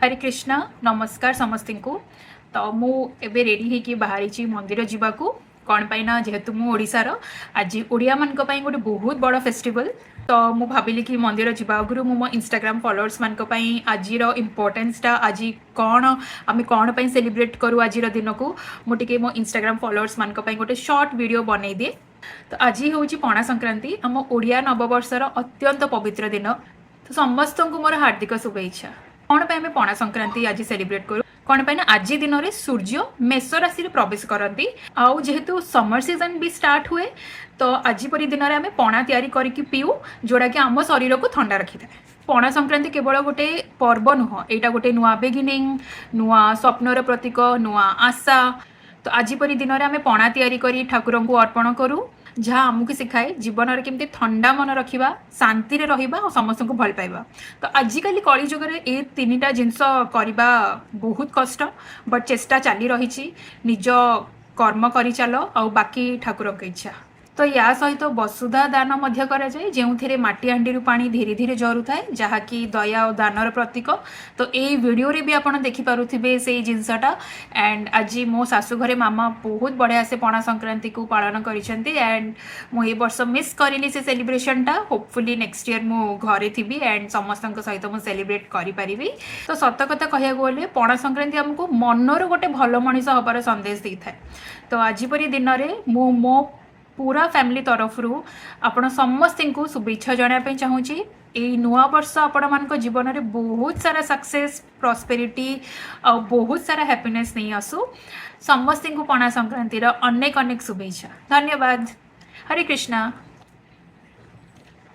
ହରେ କୃଷ୍ଣ। ନମସ୍କାର ସମସ୍ତଙ୍କୁ। ତ ମୁଁ ଏବେ ରେଡ଼ି ହେଇକି ବାହାରିଛି ମନ୍ଦିର ଯିବାକୁ। କ'ଣ ପାଇଁ ନା ଯେହେତୁ ମୁଁ ଓଡ଼ିଶାର, ଆଜି ଓଡ଼ିଆମାନଙ୍କ ପାଇଁ ଗୋଟେ ବହୁତ ବଡ଼ ଫେଷ୍ଟିଭାଲ୍। ତ ମୁଁ ଭାବିଲି କି ମନ୍ଦିର ଯିବା ଆଗରୁ ମୁଁ ମୋ ଇନଷ୍ଟାଗ୍ରାମ ଫଲୋଅର୍ସମାନଙ୍କ ପାଇଁ ଆଜିର ଇମ୍ପୋର୍ଟାନ୍ସଟା, ଆଜି କ'ଣ, ଆମେ କ'ଣ ପାଇଁ ସେଲିବ୍ରେଟ୍ କରୁ ଆଜିର ଦିନକୁ, ମୁଁ ଟିକେ ମୋ ଇନଷ୍ଟାଗ୍ରାମ ଫଲୋଅର୍ସମାନଙ୍କ ପାଇଁ ଗୋଟେ ସର୍ଟ ଭିଡ଼ିଓ ବନେଇ ଦିଏ। ତ ଆଜି ହେଉଛି ପଣା ସଂକ୍ରାନ୍ତି, ଆମ ଓଡ଼ିଆ ନବବର୍ଷର ଅତ୍ୟନ୍ତ ପବିତ୍ର ଦିନ। ତ ସମସ୍ତଙ୍କୁ ମୋର ହାର୍ଦ୍ଦିକ ଶୁଭେଚ୍ଛା। କ'ଣ ପାଇଁ ଆମେ ପଣା ସଂକ୍ରାନ୍ତି ଆଜି ସେଲିବ୍ରେଟ୍ କରୁ? କ'ଣ ପାଇଁ ନା ଆଜି ଦିନରେ ସୂର୍ଯ୍ୟ ମେଷ ରାଶିରେ ପ୍ରବେଶ କରନ୍ତି ଆଉ ଯେହେତୁ ସମର ସିଜନ୍ ବି ଷ୍ଟାର୍ଟ ହୁଏ, ତ ଆଜି ପରି ଦିନରେ ଆମେ ପଣା ତିଆରି କରିକି ପିଉ, ଯୋଉଟାକି ଆମ ଶରୀରକୁ ଥଣ୍ଡା ରଖିଥାଏ। ପଣା ସଂକ୍ରାନ୍ତି କେବଳ ଗୋଟେ ପର୍ବ ନୁହଁ, ଏଇଟା ଗୋଟେ ନୂଆ ବିଗିନିଂ, ନୂଆ ସ୍ୱପ୍ନର ପ୍ରତୀକ, ନୂଆ ଆଶା। ତ ଆଜି ପରି ଦିନରେ ଆମେ ପଣା ତିଆରି କରି ଠାକୁରଙ୍କୁ ଅର୍ପଣ କରୁ, ଯାହା ଆମକୁ ଶିଖାଏ ଜୀବନରେ କେମିତି ଥଣ୍ଡା ମନ ରଖିବା, ଶାନ୍ତିରେ ରହିବା ଆଉ ସମସ୍ତଙ୍କୁ ଭଲ ପାଇବା। ତ ଆଜିକାଲି କଳିଯୁଗରେ ଏ ତିନିଟା ଜିନିଷ କରିବା ବହୁତ କଷ୍ଟ, ବଟ୍ ଚେଷ୍ଟା ଚାଲି ରହିଛି। ନିଜ କର୍ମ କରିଚାଲ ଆଉ ବାକି ଠାକୁରଙ୍କ ଇଚ୍ଛା। ତ ୟା ସହିତ ବସୁଧା ଦାନ ମଧ୍ୟ କରାଯାଏ, ଯେଉଁଥିରେ ମାଟି ହାଣ୍ଡିରୁ ପାଣି ଧୀରେ ଧୀରେ ଝରୁଥାଏ, ଯାହାକି ଦୟା ଓ ଦାନର ପ୍ରତୀକ। ତ ଏଇ ଭିଡ଼ିଓରେ ବି ଆପଣ ଦେଖିପାରୁଥିବେ ସେଇ ଜିନିଷଟା। ଆଣ୍ଡ ଆଜି ମୋ ଶାଶୁ ଘରେ ମାମା ବହୁତ ବଢ଼ିଆ ସେ ପଣା ସଂକ୍ରାନ୍ତିକୁ ପାଳନ କରିଛନ୍ତି। ଆଣ୍ଡ ମୁଁ ଏ ବର୍ଷ ମିସ୍ କରିଲି ସେ ସେଲିବ୍ରେସନଟା। ହୋପଫୁଲି ନେକ୍ସଟ ଇୟର ମୁଁ ଘରେ ଥିବି ଆଣ୍ଡ ସମସ୍ତଙ୍କ ସହିତ ମୁଁ ସେଲିବ୍ରେଟ୍ କରିପାରିବି। ତ ସତ କଥା କହିବାକୁ ଗଲେ ପଣା ସଂକ୍ରାନ୍ତି ଆମକୁ ମନରୁ ଗୋଟେ ଭଲ ମଣିଷ ହେବାର ସନ୍ଦେଶ ଦେଇଥାଏ। ତ ଆଜି ପରି ଦିନରେ ମୁଁ ମୋ ପୁରା ଫ୍ୟାମିଲି ତରଫରୁ ଆପଣ ସମସ୍ତଙ୍କୁ ଶୁଭେଚ୍ଛା ଜଣାଇବା ପାଇଁ ଚାହୁଁଛି। ଏଇ ନୂଆ ବର୍ଷ ଆପଣମାନଙ୍କ ଜୀବନରେ ବହୁତ ସାରା ସକ୍ସେସ୍, ପ୍ରସ୍ପେରିଟି ଆଉ ବହୁତ ସାରା ହ୍ୟାପିନେସ୍ ନେଇ ଆସୁ। ସମସ୍ତଙ୍କୁ ପଣା ସଂକ୍ରାନ୍ତିର ଅନେକ ଅନେକ ଶୁଭେଚ୍ଛା। ଧନ୍ୟବାଦ। ହରେ କୃଷ୍ଣ।